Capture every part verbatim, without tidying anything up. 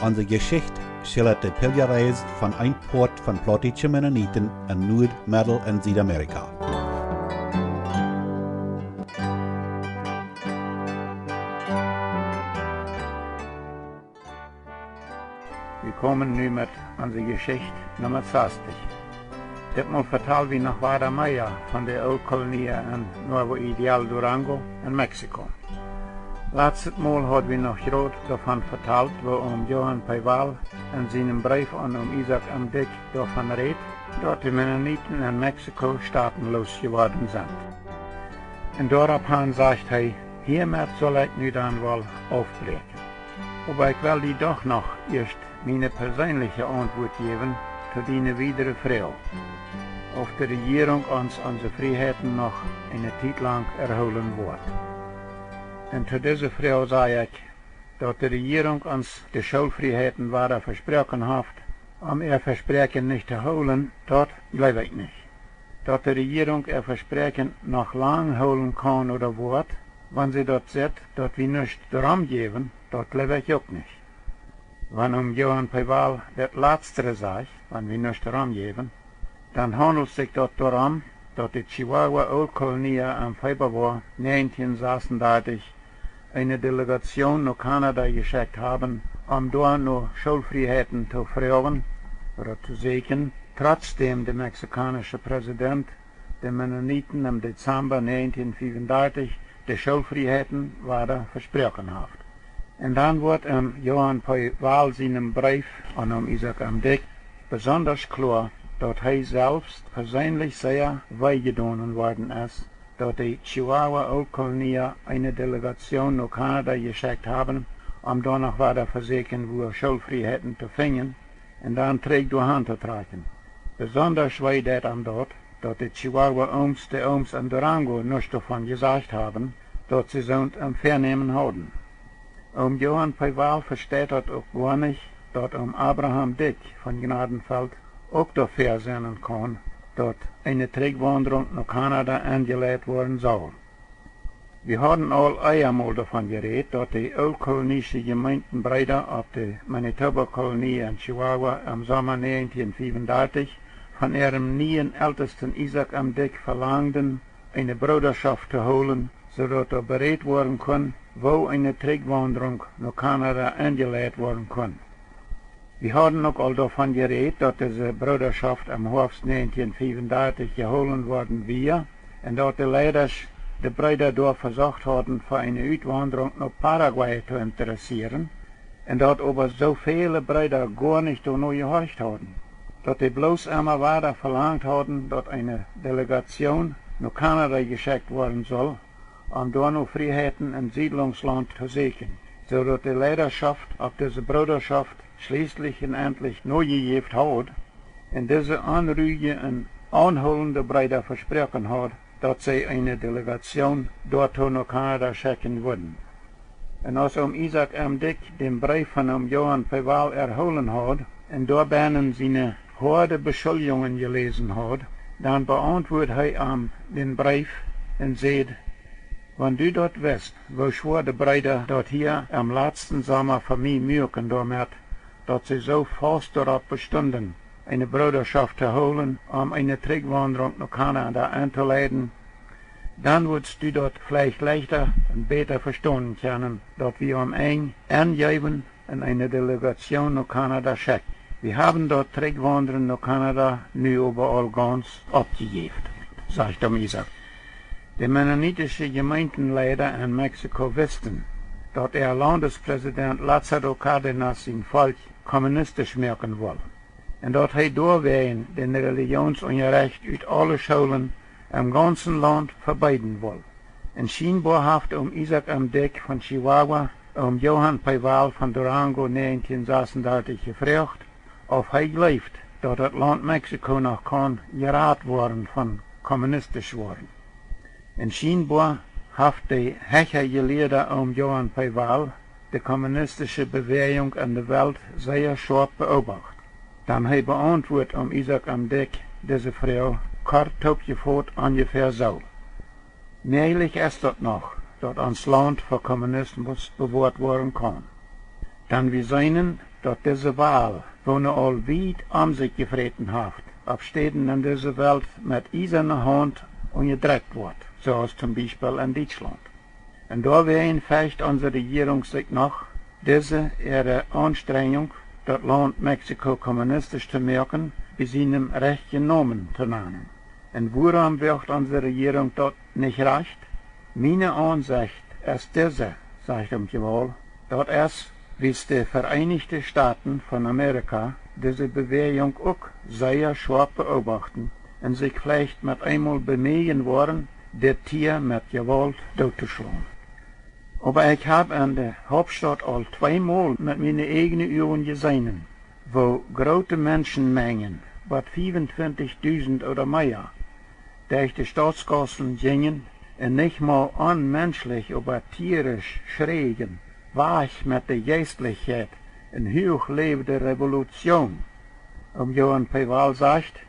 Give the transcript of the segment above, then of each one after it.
Onse Jeschicht schildat de Pilgerreis von een Poat von plautdietsche Mennoniten en Nuad-, Meddel- un Siedamerika. Wie komen nu met onse Jeschicht Numma sastich. Ditmol vetal wie noch wieda mea von de Ooltkolonie en Nuevo Ideal, Durango en Mexiko. Latstet Mol haud wie noch jrod doavon vetalt, woo Oom Johan Peval en sienen Breef aun Oom Isaak M. Dyck doavon rät, daut de Mennoniten en Mexiko stateloos jeworden sent. Un doaropp han sajcht hee: Hiemet saul ekj nu dan woll aufbräakjen. Oba ekj well die doch noch ieescht miene perseenliche Auntwuat jäwen to diene wiedre Froag, auf de Rejierunk ons onse Frieheiten noch eene Tiet lang erhoolen woat. Un to dise Froag saj ekj, daut de Rejierunk ons de Schoolfrieheiten wada vesproaken haft, om äa Vespräakjen nich to hoolen, daut jleew ekj nich. Daut de Rejierunk äa Vespräakjen noch lang hoolen kaun ooda woat, wan see daut sitt, daut wie nuscht doarom jäwen, daut jleew ekj uk nich. Wan Oom Johan Peval daut latstre sajcht, wan wie nuscht doarom jäwen, dan haundelt sikj daut doarom, daut de Chihuahua Ooltkolonie em Februoa näajentieen sasundartich eene Delegatioon no Kanada jeschekjt haben, om doa no Schoolfrieheiten to froagen ooda to sieekjen, trotsdäm de mexikaunsche President de Mennoniten em Dezamba näajentieen fiefundartich de Schoolfrieheiten wada vesproaken haft. Un dan woat em Johan Peval sienem Breef aun Oom Isaak M. Dyck besondasch kloa, daut hee selfst perseenlich sea wee jedonen worden es, daut de Chihuahua Ooltkolonie eene Delegatioon no Kanada jeschekjt haben, om doa noch wada to sieekjen, wua Schoolfrieheiten to finjen, un dan trigj doahan to trakjen. Besondasch wee deit am daut, daut de Chihuahua Ooms, de Ooms en Durango, nuscht doavon jesajcht haben, daut see soont em Väanämen hauden. Oom Johan Peval vesteit daut uk goa nich, daut Oom Abraham Dyck von Gnadenfeld uk doafäa sennen kaun, daut eene Trigjwaundrunk no Kanada enjeleit woaren saul. Wie hauden aul eemol doavon jerät, daut de ooltkolonische Jemeentenbreeda opp de Manitoba Kolonie en Chihuahua em Somma näajentieen fiefundartich von äarem nieen Eltesten Isaak M. Dyck velangden, eene Broodaschoft to hoolen, soo daut doa berät woaren kunn, woo eene Trigjwaundrunk no Kanada enjeleit woaren kunn. Wie hauden uk aul doavon jerät, daut dise Broodaschoft em Hoafst näajentieen fiefundartich jehoolen worden wia, un daut de Leidasch de Breeda doa vesocht hauden, fa eene Utwaundrunk no Paraguay to interessieren, un daut oba soo väle Breeda goa nich doano jehorcht hauden, daut dee bloos emma wada velangt hauden, daut eene Delegatioon no Kanada jeschekjt woaren sull, om doa no Frieheiten en Siedlungslaunt to sieekjen, soo daut de Leidaschoft opp dise Broodaschoft schlieslich un entlich nojejäft haud, un dise onruije un aunhoolende Breeda vesproaken haud, daut see eene Delegatioon doatoo no Kanada schekjen wudden. Un aus Oom Isaak M. Dyck dän Breef von Oom Johan Peval erhoolen haud un doabennen siene hoade Beschuldjungen jeläsen haud, dan beauntwuad hee am dän Breef un säd: Wan du daut wist, woo schwoa de Breeda daut hia em latsten Somma fa mie muaken doamet, daut see soo faust doaropp bestunden, eene Broodaschoft to hoolen, om eene Trigjwaundrunk no Kanada auntoleiden, dan wurscht du daut veleicht leichta un bäta vestonen kjennen, daut wie om Enj enjeewen un eene Delegatioon no Kanada schekjen. Wie haben daut Trigjwaundren no Kanada nu oba aul gauns oppjejäft, sajcht Oom Isaak. De mennonitische Jemeentenleida en Mexiko wisten, daut äa Laundespräsident Lázaro Cárdenas sien Volkj kommunistisch moaken wull, un daut hee doawäajen dän Relijoonsunjarecht ut aule Schoolen em gaunzen Launt vebeeden wull. Un schienboa haft Oom Isaak M. Dyck von Chihuahua Oom Johan Peval von Durango näajentieen sasundartich jefroacht, auf hee jleeft, daut daut Launt Mexiko noch kaun jerat woaren von kommunistisch woaren. Un schienboa haft de hecha jelieeda Oom Johan Peval de kommunistische Bewäajunk en de Welt sea schoap beobacht. Dan hee beauntwuat Oom Isaak M. Dyck dise Froag kort toopjefot onjefäa soo: Mäajlich es daut noch, daut ons Launt fa Kommunismus bewoat woaren kaun. Dan wie seenen, daut dise Wal, woone aul wiet om sikj jefräten haft, opp Städen en dise Welt met iesane Haunt unjadrekjt woat, soo aus toom Biespel en Dietschlaunt. Un doawäajen fecht onse Rejierunk sikj noch, dise äare Aunstrenjunk, daut Launt Mexiko kommunistisch to moaken, bie sienem rajchten Nomen to nanen. Un wuarom woacht onse Rejierunk daut nich rajcht? Miene Aunsecht es dise, sajcht Oom Djewal, daut es, wiels de Vereenichte Staten von Amerika dise Bewäajunk uk sea schoap beobachten un sikj veleicht met eemol bemieejen woaren, dit Tia met Jewault doot to schlonen. Oba ekj hab en de Hauptstaut aul tweemol met miene ieejne Uagen jeseenen, woo groote Menschenmenjen, waut fiefuntwintijchdusent ooda mea, derch de Stautsgaussen jinjen un nich mau onmenschlich, oba tierisch schräjen: Wajch met de Jeistlichkjeit un huach läw de Revolution! Oom Johan Peewal sajcht: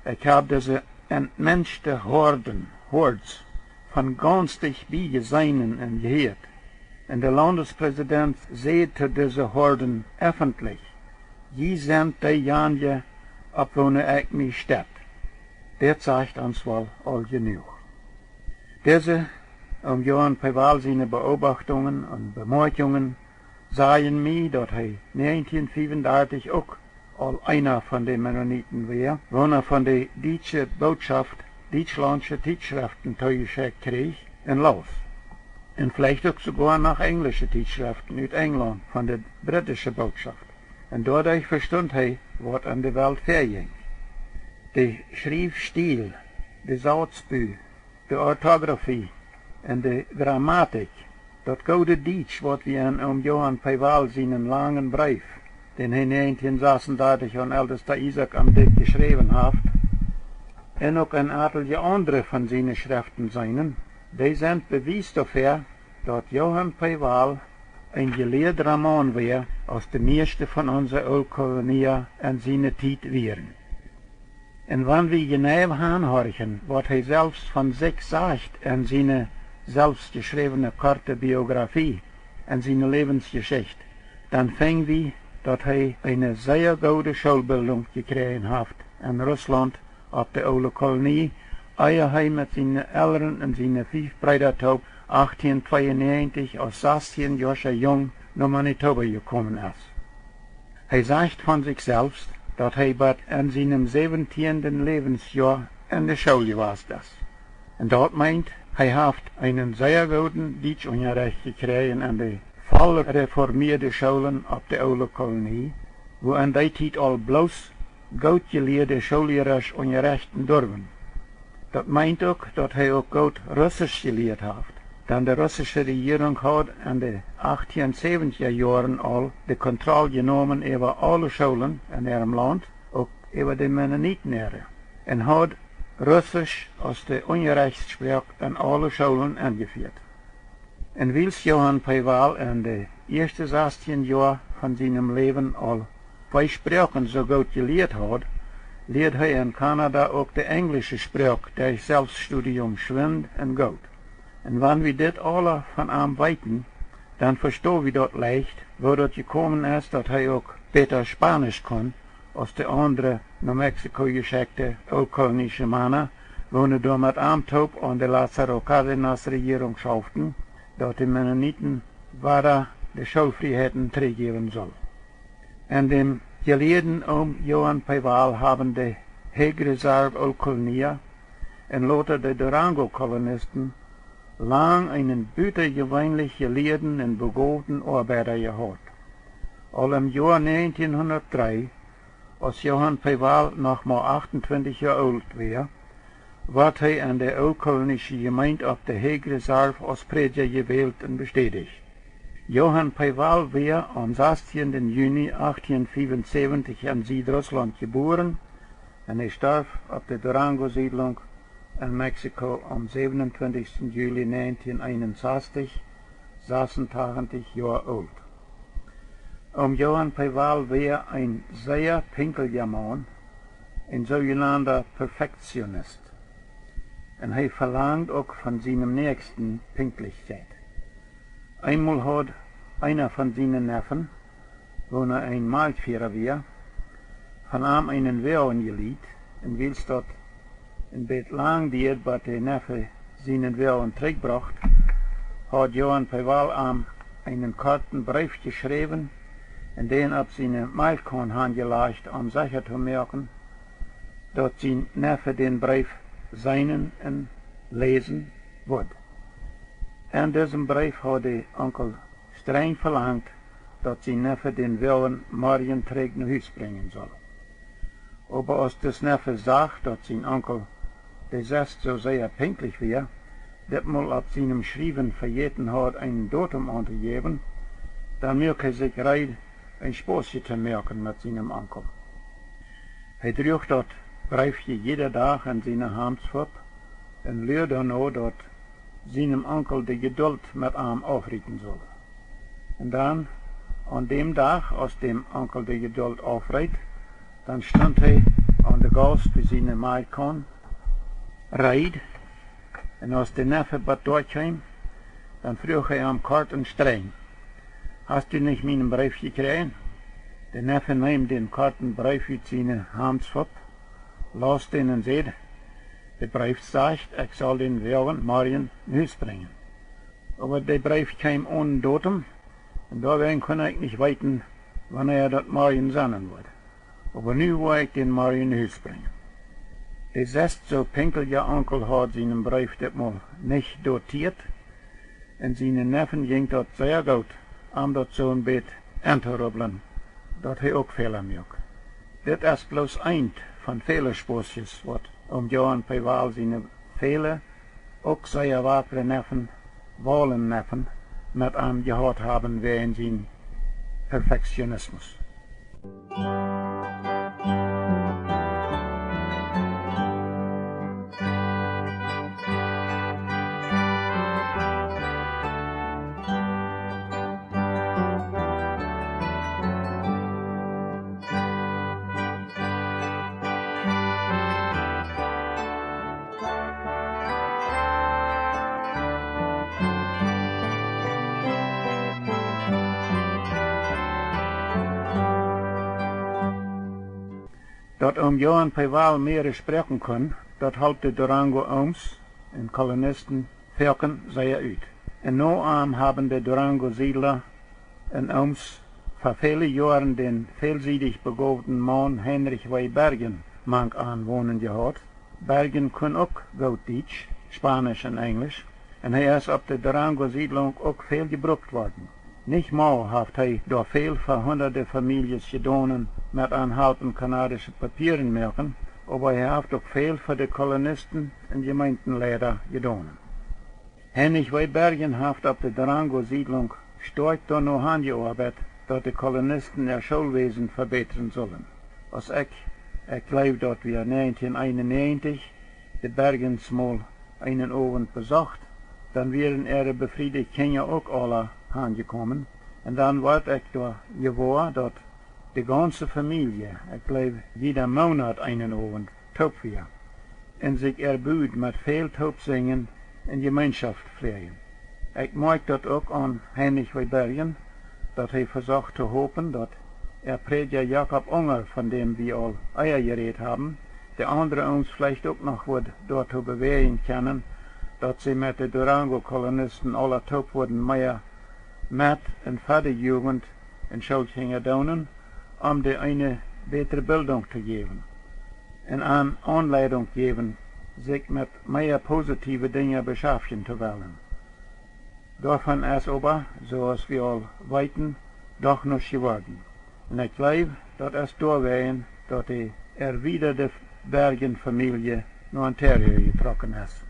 Ekj hab dise entmenschte Horden, Hordes, von gaunz dicht bie jeseenen un jehieet. Un de Laundespräsident säd to dise Horden effentlich: Jie sent deejanje, opp woone ekj mie stett. Dit sajcht ons woll aul jenuach. Dise, Oom Johan Peewal siene Beobachtungen un Bemoakjungen sajen mie, daut hee näajentieen fiewundartich uk aul eena von de Mennoniten wia, woona von de dietsche Bootschoft dietschlaundsche Tietschreften toojeschekjt kjrieech un laus. Un veleicht uk soogoa noch enjlische Tietschreften ut Enjlaunt von de britische Bootschoft. Un doaderch vestunt hee, waut en de Welt väajinj. De Schriefstiel, de Sauzbu, de Ortografie un de Grammatikj, daut goode Dietsch, waut wie en Oom Johan Peewal sienen langen Breef, dän hee näajentieen sasundartich aun Eldesta Isaak am Dyck jeschräwen haft, un uk en atelje aundre von siene Schreften seenen, dee sent Bewies doafäa, daut Johan Peewal een jelieeda Maun wia, aus de mieeschte von onse Ooltkolonia en siene Tiet wieren. Un wan wie jeneiw hanhorchen, waut hee selfst von sikj sajcht en siene selfstjeschräwne korte Biografie un siene Läwensjeschicht, dan finj wie, daut hee eene sea goode Schoolbildunk jekjräajen haft en Russlaunt opp de Oole Kolonie, ea hee met siene Elren un siene fief Breeda toop achtieen tweeunäajentich aus sastieenjoascha Jung no Manitoba jekomen es. Hee sajcht von sikj selfst, daut hee bat en sienem säwentieenden Läwensjoa en de School jewast es. Un daut meent, hee haft eenen sea gooden Dietschunjarecht jekjräajen en de voll reformieede Schoolen opp de Oole Kolonie, wua en dee Tiet aul bloos goot jelieede Schoollierasch unjarechten durwen. Daut meent uk, daut hee uk goot Russisch jelieet haft, dan de russische Rejierunk haud en de achtieensäwentja Joaren aul de Kontroll jenomen äwa aule Schoolen en äarem Launt, uk äwa de Mennoniten äare, un haud Russisch aus de Unjarechtssproak en aule Schoolen enjefieet. Un wiels Johan Peewal en de ieeschte sastieen Joa von sienem Läwen aul twee Sproaken soo goot jelieet haud, lieed hee en Kanada uk de enjlische Sproak derch Selfststudium schwind un goot. Un wan wie dit aula von am weeten, dan vesto wie daut leicht, woo daut jekomen es, daut hee uk bäta Spaunisch kunn aus de aundre no Mexiko jeschekjte ooltkolonische Mana, woone doa met am toop aun de Lázaro Cárdenas Rejierunk schauften, daut de Mennoniten wada de Schoolfrieheiten trigjjäwen sull. En däm jelieeden Oom Johan Peewal haben de Hague Reserve Ooltkolonia un lota de Durango Kolonisten lang eenen butajeweenlich jelieeden un begowten Oabeida jehaut. Aul em Joa näajentieenhundatdree, aus Johan Peewal noch mau achtuntwintich Joa oolt wia, wort hee en de Ooltkolonische Jemeent opp de Hague Reserve aus Prädja jewält un bestädicht. Johan Peewal wia aum sastieenden Juni achtieenhundatfiefunsäwentich en Siedrusslaunt jebuaren un hee storf opp de Durango Siedlunk en Mexiko aum säwenuntwintichsten Juli näajentieenhundateenunsastich, sasuntachentich Joa oolt. Oom Johan Peewal wia een sea pinkjlja Maun, een soojenaunder Perfektionist, un hee velangd uk von sienem Näakjsten Pinkjlichkjeit. Eemol haud eena von siene Neffen, woona een Malkjfiera wia, von am eenen Woagen jelieet, un wiels daut een bät lang dieed, bat de Neffe sienen Woagen trigjbrocht, haud Johan Peewal am eenen korten Breef jeschräwen un dän opp siene Malkjkaun hanjelajcht, om secha to moaken, daut sien Neffe dän Breef seenen un läsen wudd. En disem Breef haud de Onkel strenj velangt, daut sien Neffe dän Woagen morjen trigj no Hus brinjen sull. Oba aus dis Neffe sach, daut sien Onkel, dee sest soo sea pinkjlich wia, ditmol opp sienem Schriewen vejäten haud, eenen Dotum auntojäwen, dan muak hee sikj reed, een Spaussje to moaken met sienem Onkel. Hee druach daut Breefje jieda Dach en siene Hamdsfupp un luad doano, daut sienem Onkel de Jedult met am aufrieten sull. Un dan, aun däm Dach, aus däm Onkel de Jedult aufreet, dan stunt hee aun de Gaust bie siene Malkjkaun reed, un aus de Neffe bat doa kjeem, dan fruach hee am kort un strenj: "Hast du nich mienen Breef jekjräajen?" De Neffe neem dän korten Breef ut siene Hamdsfupp, laus dän un säd: "De Breef sajcht, ekj saul dän Woagen morjen no Hus brinjen. Oba de Breef kjeem onen Dotum, un doawäajen kunn ekj nich weeten, wanea daut morjen sennen wudd. Oba nu woa ekj dän morjen no Hus brinjen." De sest soo pinkjlija Onkel haud sienen Breef ditmol nich dotieet, un sienen Neffen jinkj daut sea goot, am daut soo een bät entorublen, daut hee uk Fäla muak. Dit es bloos eent von väle Spaussjes, waut Oom Johan Peewal siene väle, uk sea wakre Neffen, Waulen Neffen, met am jehaut haben wäajen sien Perfektionismus. Daut Oom Johan Peewal mearere Sproaken kunn, daut holp de Durango Ooms un Kolonisten foaken sea ut. Un no am haben de Durango Siedla un Ooms fa väle Joaren dän välsiedich begowden Maun Heinrich W. Bergen mank an wonen jehaut. Bergen kunn uk goot Dietsch, Spaunisch un Enjlisch, un hee es opp de Durango Siedlunk uk väl jebrukt worden. Nich mau haft hee doa väl fa hundade Famieljes jedonen met an halpen kanadische Papieren moaken, oba hee haft uk väl fa de Kolonisten un Jemeentenleida jedonen. Heinrich W. Bergen haft opp de Durango Siedlunk stoakj doano hanjeoabeit, daut de Kolonisten äa Schoolwäsen vebätren sullen. Aus ekj, ekj jleew daut wia näajentieen eenunnäajentich, de Bergens mol eenen Owent besocht, dan wieren äare befriede Kjinja uk aula hanjekomen, un dan wort ekj doa jewoa, daut de gaunze Famielje, ekj jleew, jieda Moonat eenen Owent toop wia un sikj äa Bud met väl Toopsinjen un Jemeenschoft fläajen. Ekj moakj daut uk aun Heinrich W. Bergen, daut hee vesocht to hopen, daut äa Prädja Jakob Unger, von däm wie aul ea jerät haben, de aundre Ooms veleicht uk noch wudd doatoo bewäajen kjennen, daut see met de Durango-Kolonisten aula toop wudden mea met un fa de Jugent un Schoolkjinja doonen, om dee eene bätre Bildunk to jäwen un an Aunleidunk jäwen, sikj met mea positiewe Dinja beschaftjen to wellen. Doavon es oba, soo aus wie aul weeten, doch nuscht jeworden. Un ekj jleew, daut es doawäajen, daut de erwiedade Bergen-Famielje no Ontario jetrocken es.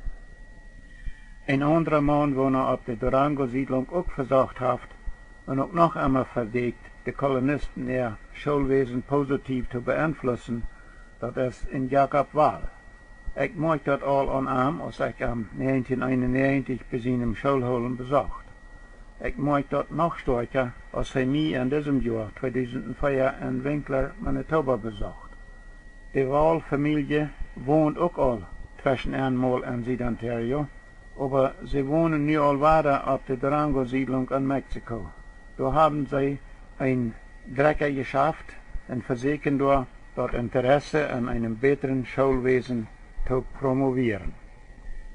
Een aundra Maun, woona opp de Durango-Siedlunk uk vesocht haft un uk noch emma vebäakt, de Kolonisten äa Schoolwäsen positiev to beenflussen, daut es een Jakob Wall. Ekj moakj daut aul aun am, aus ekj am näajentieen eenunnäajentich bie sienem Schoolhoolen besocht. Ekj moakj daut noch stoakja, aus hee mie en disem Joa tweedusent vea en Winkler, Manitoba besocht. De Wall-Famielje wont uk aul tweschen eenmol en Sied-Ontario, oba see wonen nu aul wada opp de Durango-Siedlunk en Mexiko. Doa haben see een Dreckja jeschaft un vesäakjen doa daut Interesse aun eenem bätren Schoolwäsen to promowieren.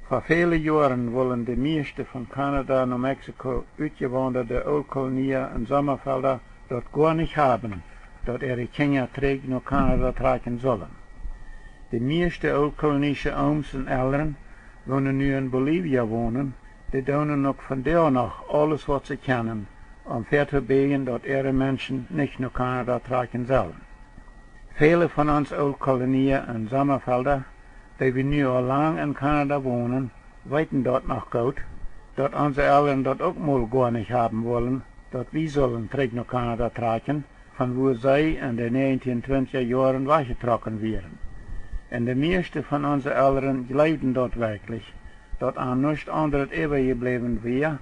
Ver väle Joaren wullen de mieeschte von Kanada no Mexiko utjewaundade Ooltkolonia un Sommafelda daut goa nich haben, daut äare Kjinja trigj no Kanada trakjen sullen. De mieeschte ooltkolonische Ooms un Elren, woone nu en Bolivia wonen, dee doonen uk vondoag noch aules waut see kjennen, om väatobäajen daut äare Menschen nich no Kanada trakjen sellen. Väle von ons Ooltkolonia un Sommafelda, dee wie nu aul lang en Kanada wonen, weeten daut noch goot, daut onse Elren daut uk mol goa nich haben wullen, daut wie sullen trigj no Kanada trakjen, von wua see en de näajentieen twintja Joaren wajchjetrocken wieren. Un de mieeschte von onse Elren jleewden daut werkjlich, daut an nuscht aundret äwajebläwen wia,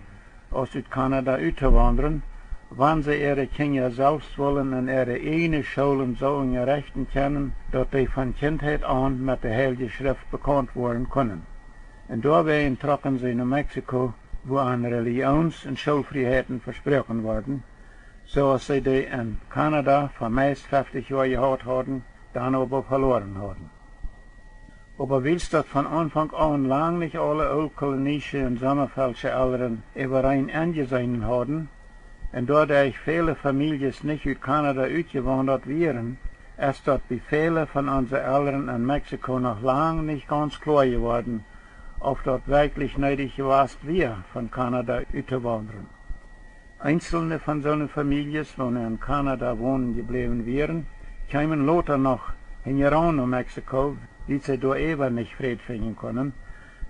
aus ut Kanada uttowaundren, wan see äare Kjinja selfst wullen en äare ieejne Schoolen soo unjarechten kjennen, daut dee von Kjintheit aun met de Heilje Schreft bekaunt woaren kunnen. Un doawäajen trocken see no Mexiko, wua an Relijoons- un Schoolfrieheiten vesproaken worden, soo aus see dee en Kanada ver meist feftich Joa jehaut hauden, dan oba veloaren hauden. Oba wiels daut von Aunfank aun lang nich aule ooltkolonische un sommafeldsche Elren äwareen enjeseenen hauden, un doaderch väle Famieljes nich ut Kanada utjewaundat wieren, es daut bie väle von onse Elren en Mexiko noch lang nich gaunz kloa jeworden, auf daut werkjlich needich jewast wia, von Kanada uttowaundren. Eenzelne von soone Famieljes, woone en Kanada wonen jebläwen wieren, kjeemen lota noch hinjaraun no Mexiko, wiels see doa äwa nich Fräd finjen kunnen,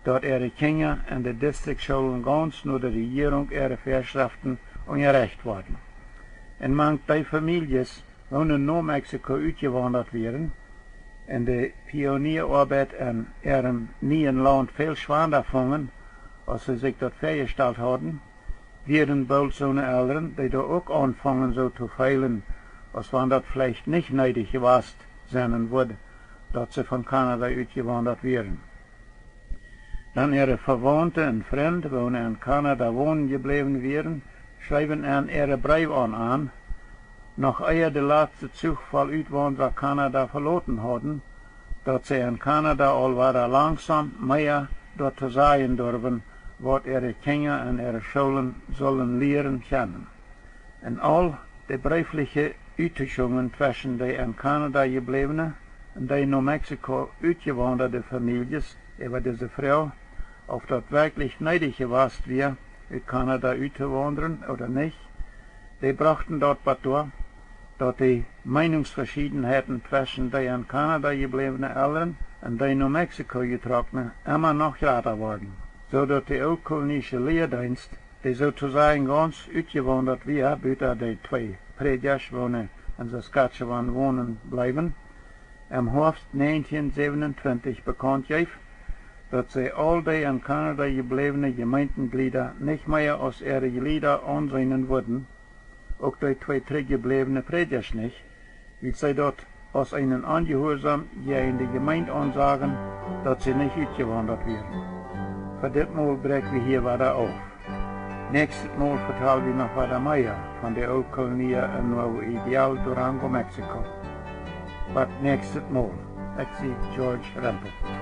daut äare Kjinja en de Distriktschoolen gaunz no de Rejierunk äare Väaschreften unjarecht worden. Un mank dee Famieljes, woone no Mexiko utjewaundat wieren un de Pionieroabeit en äarem nieen Launt väl schwanda fungen, aus see sikj daut väajestalt hauden, wieren boolt soone Elren, dee doa uk aunfungen soo to feelen, aus wan daut veleicht nich needich jewast sennen wudd, daut see von Kanada utjewaundat wieren. Dan äare Vewaunte un Frind, woone en Kanada wonen jebläwen wieren, schreewen an äare Breew aun an, noch ea de latste Zuch voll Utwaundra Kanada veloten hauden, daut see en Kanada aul wada langsom mea doatoo sajen durwen, waut äare Kjinja en äare Schoolen sullen lieren kjennen. Un aul de breefliche Uttuschungen tweschen de en Kanada jebläwne un de no Mexiko utjewaundade Famieljes äwa dise Froag, auf daut werkjlich needich jewast wia, ut Kanada uttowaundren ooda nich, dee brochten daut bat doa, daut de Meinungsveschiedenheiten tweschen de en Kanada jebläwne Elren un de no Mexiko jetrockne emma noch jrata worden, soo daut de ooltkolonische Lieedeenst, dee soo to sajen gaunz utjewaundat wia, buta de twee Prädjasch, woone en Saskatchewan wonen bleewen, em Hoafst näajentieen säwenuntwintich bekaunt jeef, daut see aul de en Kanada jebläwne Jemeentenjlieda nich mea aus äare Jlieda aunseenen wudden, uk de twee trigjjebläwne Prädjasch nich, wiels see daut aus eenen Onjehuarsom jäajen de Jemeent aunsajen, daut see nich utjewaundat wieren. Fa dit Mol bräakj wie hia wada auf. Näakjstet Mol vetal wie noch wada mea von de Ooltkolonia en Nuevo Ideal, Durango, Mexiko. Bat näakjstet Mol, ekj sie George Rempel.